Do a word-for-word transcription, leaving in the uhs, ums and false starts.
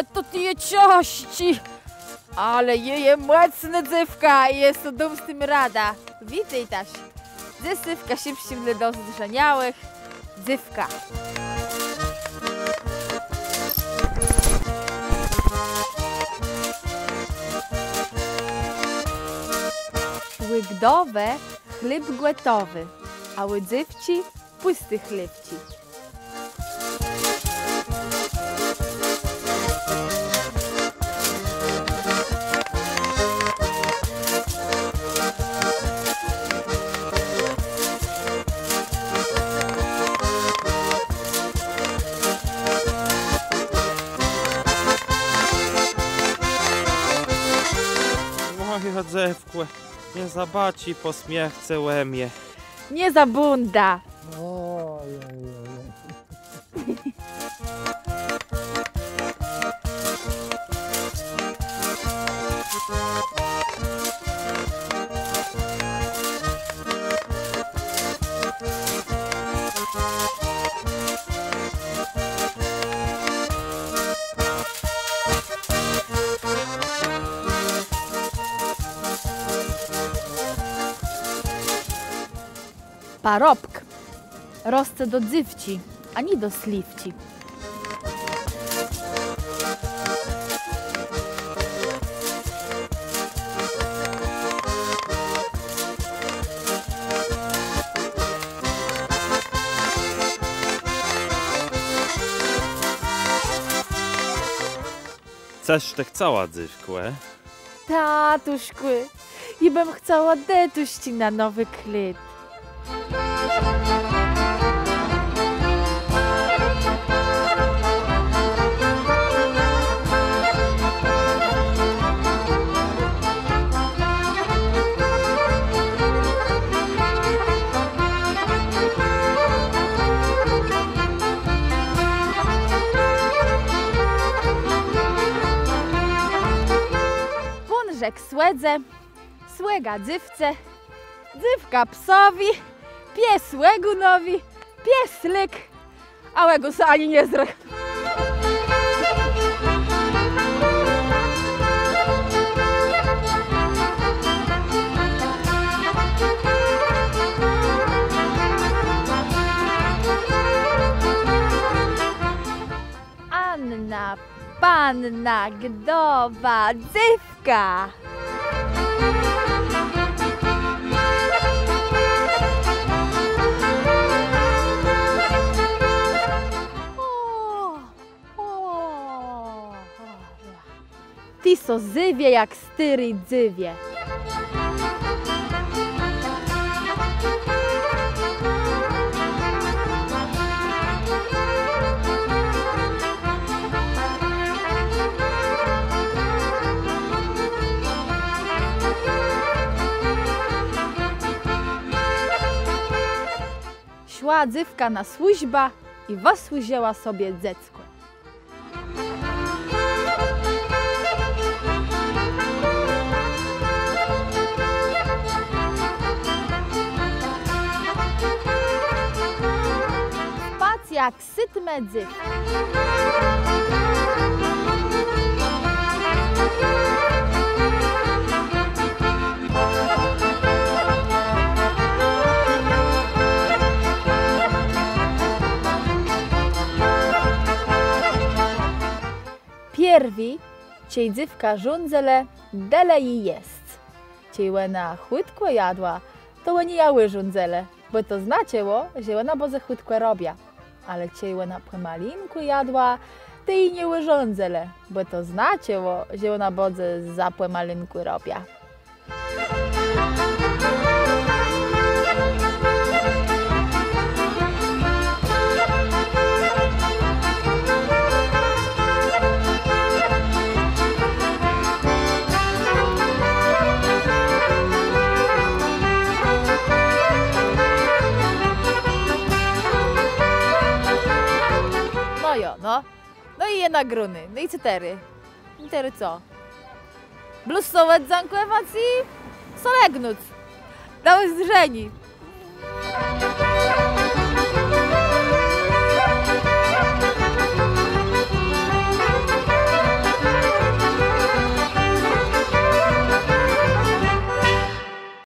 to të je cãżczi. Ale jô jem mòcnô dzéwka i jô so dóm z tim radã. Witôjtaż. Dzysô w Kaszëbsczim dlô dozdrzeniałëch. Dzéwka. Ù wdowë chléb gòtowi, a ù dzéwczi pùsté chlewczi. Mòja dzéwkò, nie zabôczi pò smiercë ò mie. Nie zabãdã. Oj, oj, oj, oj. Parobk rosce do dzéwczi, a nié do sléwczi. Cos të chcała, dzéwkò? Tatuszkù, jô bëm chcała detuszczi na nowi kléd. Pón rzekł słëdze, słëga dzéwce, dzéwka psowi, pies ògónowi, pies lék, a ògón sã ani nie zdrzôł. Anna, panna, gdowa, dzéwka. Të so zéwie jak stôré dzéwiã. Szła dzéwka na służbã i wësłużëła sobie dzeckò. Spac jak sytmé dzéwczi. Pierwi, czej dzéwka rządzëlë, delë ji jesc. Czej òna chùtkò jadła, to òni jã ùrządzëlë, bò to znaczëło, że òna bãdze chùtkò robia. Ale czej òna pòmalinkù jadła, tej ji nie ùrządzëlë, bò to znaczëło, że òna bãdze za pòmalinkù robia. No jo, no. No i je nagróné. No i co terô? I terô co? Blós so òddzãkòwac i so legnąc. Do ùzdrzeniô.